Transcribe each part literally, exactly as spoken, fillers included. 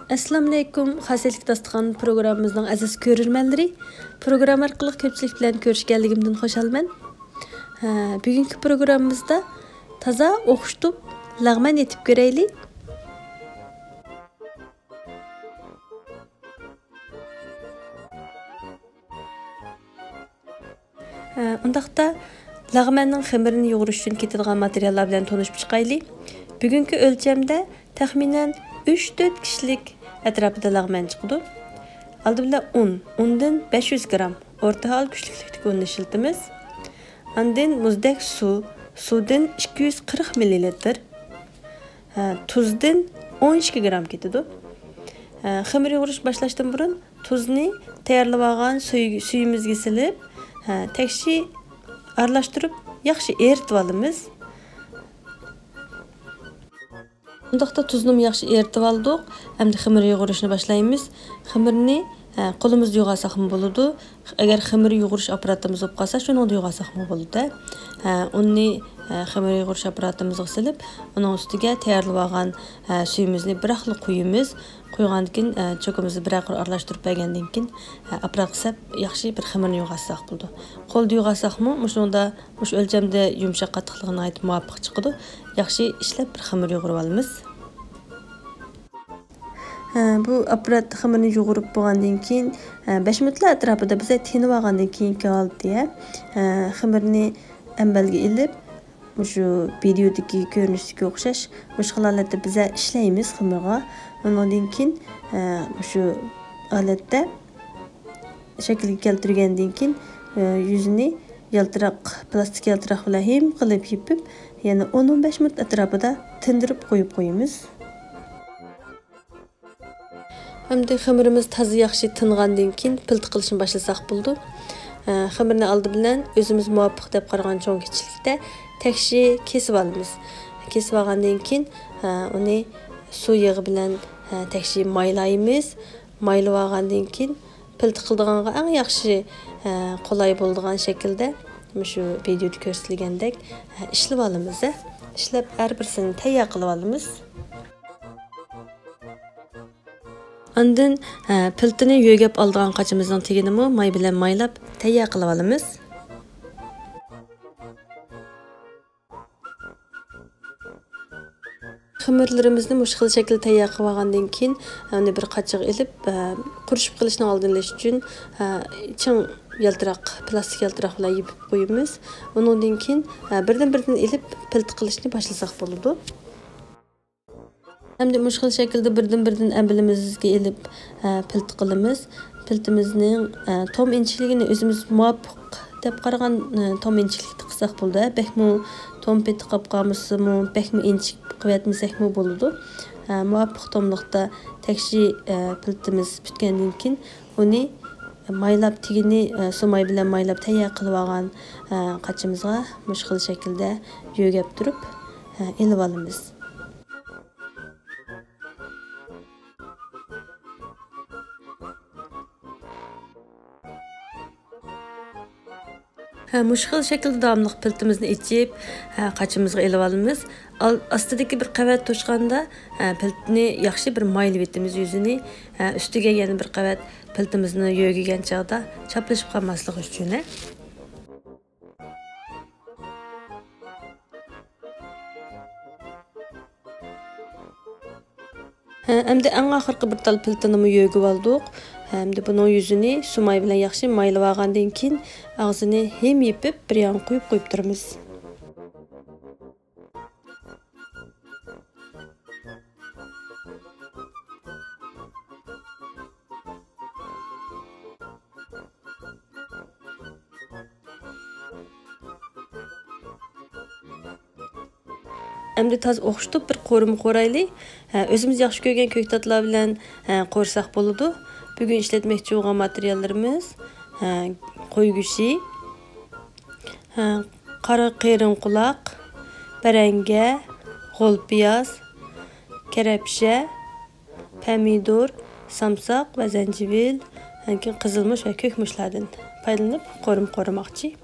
ئەسسالامۇئەلەيكۇم، خاسىيەتلىك داستىخان پروگراممىمىزنىڭ ئەزىز كۆرۈرمەنلىرى. پروگرامما ئارقىلىق كۆپچىلىك بىلەن كۆرۈشكەنلىكىمدىن خۇشالمەن. ھە، بۈگۈنكى پروگراممىمىزدا تازا ئوخشىتىپ لەغمەن ئېتىپ كۆرەيلى. ئۇنداقتا لەغمەننىڭ خېمىرىنى يۇغۇرۇش ئۈچۈن كېتىدىغان ماتېرىياللار بىلەن تونۇشۇپ چىقايلى. بۈگۈنكى ئۆلچەمدە تەخمىنەن ئۈچ تۆت كىشىلىك ئەتراپىدا لەغمەن چىقىدۇ. ئالدى بىلەن ئۇن، ئۇندىن بەش يۈز گرام ئورتا ھال كۈچلۈكلۈكتىكى ئۇننى ئىشلىتىمىز. ئاندىن مۇزدەك سۇ، سۇدىن ئىككى يۈز قىرىق مىللىلىتىر، ھە، تۇزدىن ئون ئىككى گرام كېتىدۇ. ھە، خېمىر يۇغۇرۇش باشلاشتىن بۇرۇن تۇزنى تەييارلىۋالغان سۈي-، سۈيىمىزگە سېلىپ، ھە، تەكشى ئارىلاشتۇرۇپ، ياخشى ئېرىتىۋالىمىز. بۇنداقتا تۇزنىمۇ ياخشى ئېرىتىۋالدۇق. ئەمدى خېمىر يۇغۇرۇشنى باشلايمىز. خېمىرنى، ھە، قولىمىزدا يۇغالساقمۇ بولىدۇ. ئەگەر خېمىر يۇغۇرۇش ئاپپاراتىمىز بولۇپ قالسا، شۇنىڭدا يۇغالساقمۇ بولىدۇ. ھە، ئۇننى، ھە، خېمىر يۇغۇرۇش ئاپپاراتىمىزغا سېلىپ، ئۇنىڭ ئۈستىگە تەييارلىۋالغان، ھە، سۈيىمىزنى بىراقلا قۇيىمىز. قۇيغاندىن كېيىن، ئە، چوكىمىزنى بىرەر قۇر ئارىلاشتۇرۇپ بەرگەندىن كېيىن، ئە، ئاپپاراتقا سەپ ياخشى بىر خېمىرنى يۇغالساق بولىدۇ. قولدا يۇغالساقمۇ مۇشۇنىڭدا، مۇشۇ ئۆلچەمدە يۇمشاق قاتتىقلىقى ناھايىتى مۇۋاپىق چىقىدۇ. ياخشى ئىشلەپ بىر خېمىر يۇغۇرۇۋالىمىز. ھە، بۇ ئاپپارات خېمىرنى يۇغۇرۇپ بولغاندىن كېيىن، ھە، بەش مىنۇتلار ئەتراپىدا بىزە تىنىۋالغاندىن كېيىنكى ھالىتى، ھە، خېمىرنى ئەمبەرگە ئېلىپ، مۇشۇ ۋىدېئودىكى كۆرۈنۈشتىكىگە ئوخشاش مۇشۇ خىل ھالەتتە بىزە ئىشلەيمىز خېمىرغا. ئۇنىڭدىن كېيىن، ئە، مۇشۇ ھالەتتە شەكىلگە كەلتۈرگەندىن كېيىن، ئە، يۈزىنى يالتىراق، پىلاستىك يالتىراق بىلەن ھىم قىلىپ يېپىپ، يەنە ئون، ئون بەش مىنۇت ئەتراپىدا تىندۇرۇپ قويۇپ قويىمىز. ئەمدى خېمىرىمىز تازا ياخشى تىنغاندىن كېيىن پىلتە قىلىشنى باشلىساق بولىدۇ. ئە، خېمىرنى ئالدى بىلەن ئۆزىمىز مۇۋاپىق دەپ قارىغان چوڭ كىچىكلىكتە تەكشى كېسىۋالىمىز. كېسىۋالغاندىن كېيىن، ئە، ئۇنى سۇ يېغى بىلەن، ئە، تەكشى مايلايمىز. مايلىۋالغاندىن كېيىن پىلتە قىلىدىغانغا ئەڭ ياخشى، ئە، قولاي بولىدىغان شەكىلدە مۇشۇ ۋىدېئودا كۆرسىتىلگەندەك، ئە، ئىشلىۋالىمىز. ئىشلەپ ھەر بىرسىنى تەييار قىلىۋالىمىز. ئاندىن، ھە، پىلتىنى يۆگەپ ئالىدىغان قاچىمىزنىڭ تېگىنىمۇ ماي بىلەن مايلاپ تەييار قىلىۋالىمىز. خېمىرلىرىمىزنى مۇشۇ خىل شەكىلدە تەييار قىلىۋالغاندىن كېيىن، ئۇنى بىر قاچىغا ئېلىپ، ھە، قۇرۇشۇپ قېلىشنىڭ ئالدىنى ئېلىش ئۈچۈن، ھە، چىڭ يالتىراق، پىلاستىك يالتىراق بىلەن يېپىپ قويىمىز. ئۇنىڭدىن كېيىن، ھە، بىردىن-بىردىن ئېلىپ پىلتە قىلىشنى باشلىساق بولىدۇ. ئەمدى مۇشۇ خىل شەكىلدە بىردىن-بىردىن ئەمبىلىمىزگە ئېلىپ، ئە، پىلتە قىلىمىز. پىلتىمىزنىڭ، ئە، توم ئىنچىكلىكىنى ئۆزىمىز مۇۋاپىق دەپ قارىغان، ئە، توم ئىنچىكلىكتە قىلساق بولىدۇ. بەكمۇ توم پېتى قاپ قالمىسىمۇ، بەكمۇ ئىنچىكە قىلىۋەتمىسەكمۇ بولىدۇ. ئە، مۇۋاپىق توملۇقتا تەكشى، ئە، پىلتىمىز پۈتكەندىن كېيىن، ئۇنى مايلاپ، تېگىنى، ئە، سۇ ماي بىلەن مايلاپ تەييار قىلىۋالغان، ئە، قاچىمىزغا مۇشۇ خىل شەكىلدە يۆگەپ تۇرۇپ، ئە، ئېلىۋالىمىز. ھە، مۇشۇ خىل شەكىلدە داۋاملىق پىلتىمىزنى ئېچىپ، ھە، قاچىمىزغا ئېلىۋالىمىز. ئال-، ئاستىدىكى بىر قەۋەت توشقاندا، ھە، پىلتىنى ياخشى بىر مايلىۋېتىمىز يۈزىنى. ھە، ئۈستىگە يەنە بىر قەۋەت پىلتىمىزنى يۆگىگەن چاغدا چاپلىشىپ قالماسلىقى ئۈچۈن، ھە. ھە، ئەمدى ئەڭ ئاخىرقى بىر تال پىلتىنىمۇ يۆگىۋالدۇق. ھە، ئەمدى بۇنىڭ يۈزىنى سۇ ماي بىلەن ياخشى مايلىۋالغاندىن كېيىن، ئاغزىنى ھىم يېپىپ، بىر يانغا قويۇپ، قويۇپ تۇرىمىز. ئەمدى تازا ئوخشىتىپ بىر قورۇما قورايلى. ھە، ئۆزىمىز ياخشى كۆرگەن كۆكتاتلار بىلەن، ھە، قورساق بولىدۇ. بۈگۈن ئىشلەتمەكچى بولغان ماتېرىياللىرىمىز، ھە، قوي گۆشى، ھە، قارا قېرىڭ قۇلاق، بەرەڭگە، غول پىياز، كەرەپشە، پەمىدۇر، سامساق ۋە زەنجىۋىل، ئاندىن كېيىن قىزىلمۇچ ۋە كۆكمۇچلاردىن پايدىلىنىپ قورۇما قورۇماقچى.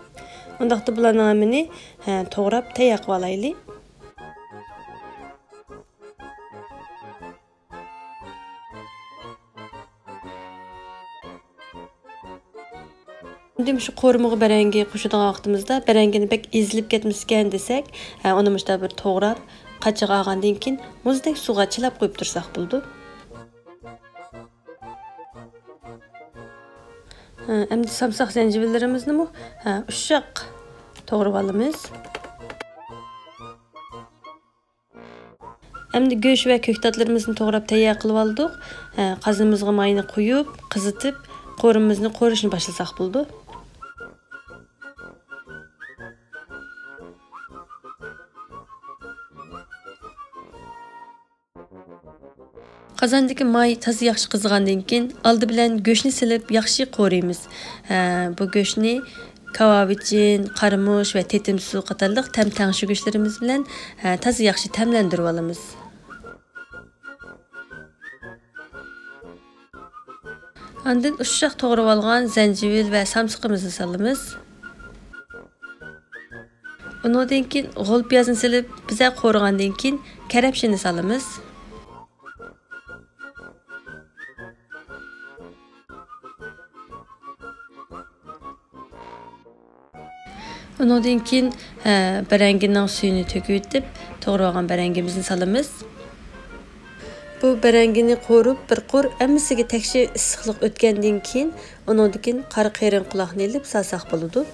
ئۇنداقتا بۇلارنىڭ ھەممىنى، ھە، توغراپ تەييار قىلىۋالايلى. ئەمدى مۇشۇ قورۇمىغا بەرەڭگى قوشىدىغان ۋاقتىمىزدا بەرەڭگىنى بەك ئېزىلىپ كەتمىسىكەن دېسەك، ھە، ئۇنى مۇشۇنداق بىر توغراپ، قاچىغا ئالغاندىن كېيىن مۇزدەك سۇغا چىلاپ قويۇپ تۇرساق بولىدۇ. ھە، ئەمدى سامساق زەنجىۋىللىرىمىزنىمۇ، ھە، ئۇششاق توغراپ ئالىمىز. ئەمدى گۆش ۋە كۆكتاتلىرىمىزنى توغراپ تەييار قىلىپ ئالدۇق. ھە، قازىنىمىزغا ماينى قۇيۇپ، قىزىتىپ، قورۇمىمىزنى قورۇشنى باشلىساق بولىدۇ. قازاندىكى ماي تازا ياخشى قىزىغاندىن كېيىن، ئالدى بىلەن گۆشنى سېلىپ ياخشى قورۇيمىز. ھە، بۇ گۆشنى كاۋاۋىچىن، قارىمۇچ ۋە تېتىمسۇ قاتارلىق تەم تەڭشىگۈچلىرىمىز بىلەن، ھە، تازا ياخشى تەملەندۈرۈپ ئالىمىز. ئاندىن ئۇششاق توغرىۋالغان زەنجىۋىل ۋە سامسىقىمىزنى سالىمىز. ئۇنىڭدىن كېيىن غول پىيازنى سېلىپ، بىزەر قورۇغاندىن كېيىن كەرەپشىنى سالىمىز. ئۇنىڭدىن كېيىن، ھە، بەرەڭگىنىڭ سۈيىنى تۆكۈۋېتىپ، توغرىۋالغان بەرەڭگىمىزنى سالىمىز. بۇ بەرەڭگىنى قورۇپ، بىر قۇر ھەممىسىگە تەكشى ئىسسىقلىق ئۆتكەندىن كېيىن، ئۇنىڭدىن كېيىن قارا قېرىڭ قۇلاقنى ئېلىپ سالساق بولىدۇ.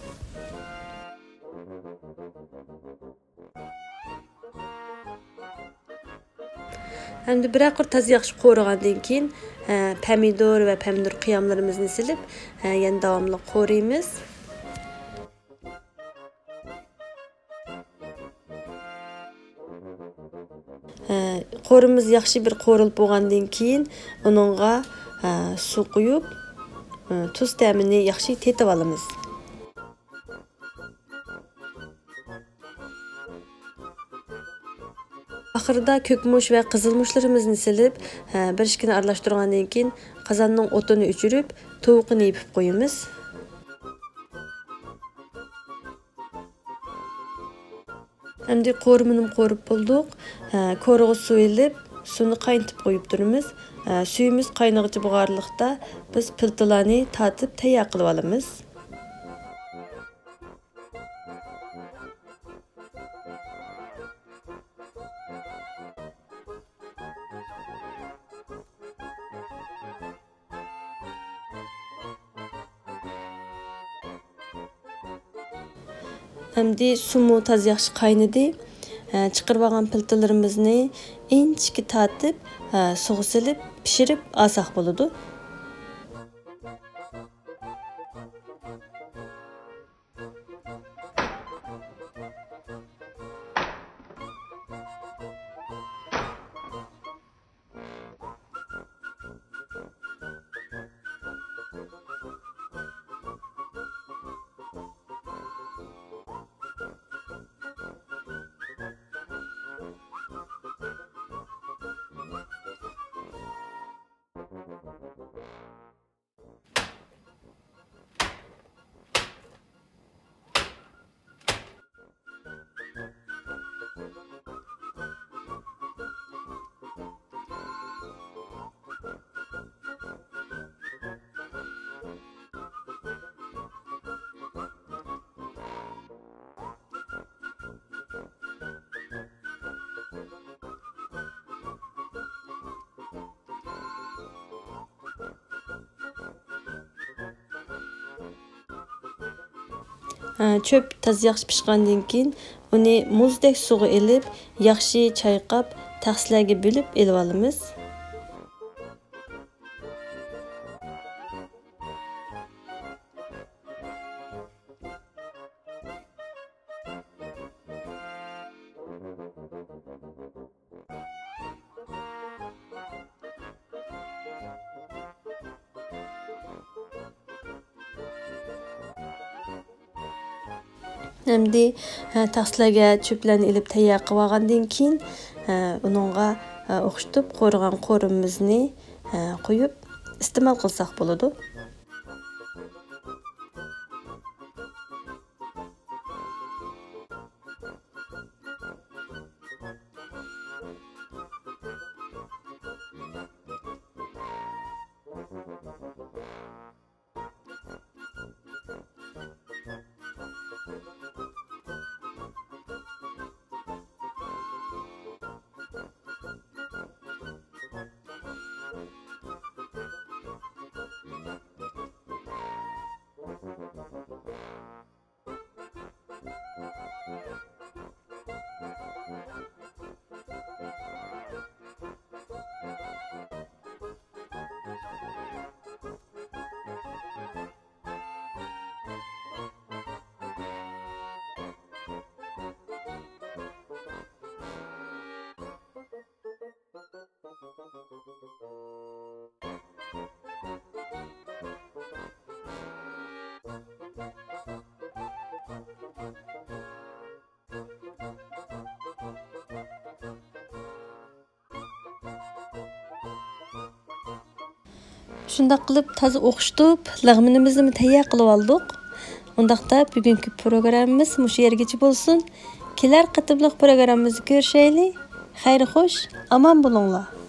ئەمدى بىرەر قۇر تازا ياخشى قورۇغاندىن كېيىن، ھە، پەمىدۇر ۋە پەمىدۇر قىياملىرىمىزنى سېلىپ، ھە، يەنە داۋاملىق قورۇيمىز. ھە، قورۇمىز ياخشى بىر قورۇلۇپ بولغاندىن كېيىن، ئۇنىڭغا، ھە، سۇ قۇيۇپ، ھە، تۇز تەمىنى ياخشى تېتىپ ئالىمىز. ئاخىرىدا كۆكمۇچ ۋە قىزىلمۇچلىرىمىزنى سېلىپ، ھە، بىر ئىككىنى ئارىلاشتۇرغاندىن كېيىن، قازاننىڭ ئوتىنى ئۆچۈرۈپ، تۇۋىقىنى يېپىپ قويىمىز. ئەمدى قورۇمىنى قورۇپ بولدۇق. ھە، كورىغا سۇ ئېلىپ، سۇنى قاينىتىپ قويۇپ تۇرىمىز. ھە، سۈيىمىز قاينىغىچە بولغانلىقتا، بىز پىلتىلارنى تارتىپ تەييار قىلىپ ئالىمىز. ئەمدى سۇمۇ تازا ياخشى قاينىدى. ھە، چىقىرىۋالغان پىلتىلىرىمىزنى ئىنچىكە تارتىپ، ھە، سۇغا سېلىپ پىشۇرۇپ ئالساق بولىدۇ. ھە، چۆپ تازا ياخشى پىشقاندىن كېيىن، ئۇنى مۇزدەك سۇغا ئېلىپ، ياخشى چايقاپ، تەخسىلەرگە بۆلۈپ ئېلىۋالىمىز. ئەمدى، ھە، تەخسىلەرگە چۆپلەرنى ئېلىپ تەييار قىلىۋالغاندىن كېيىن، ھە، ئۇنىڭغا، ھە، ئوخشىتىپ قورۇغان قورۇمىمىزنى، ھە، قويۇپ ئىستېمال قىلساق بولىدۇ. شۇنداق قىلىپ تازا ئوخشىتىپ، لەغمىنىمىزنىمۇ تەييار قىلىپ ئالدۇق. ئۇنداقتا بۈگۈنكى پروگراممىمىز مۇشۇ يەرگىچە بولسۇن. كېلەر قېتىملىق پروگراممىمىزدا كۆرۈشەيلى. خەير خوش، ئامان بولۇڭلار.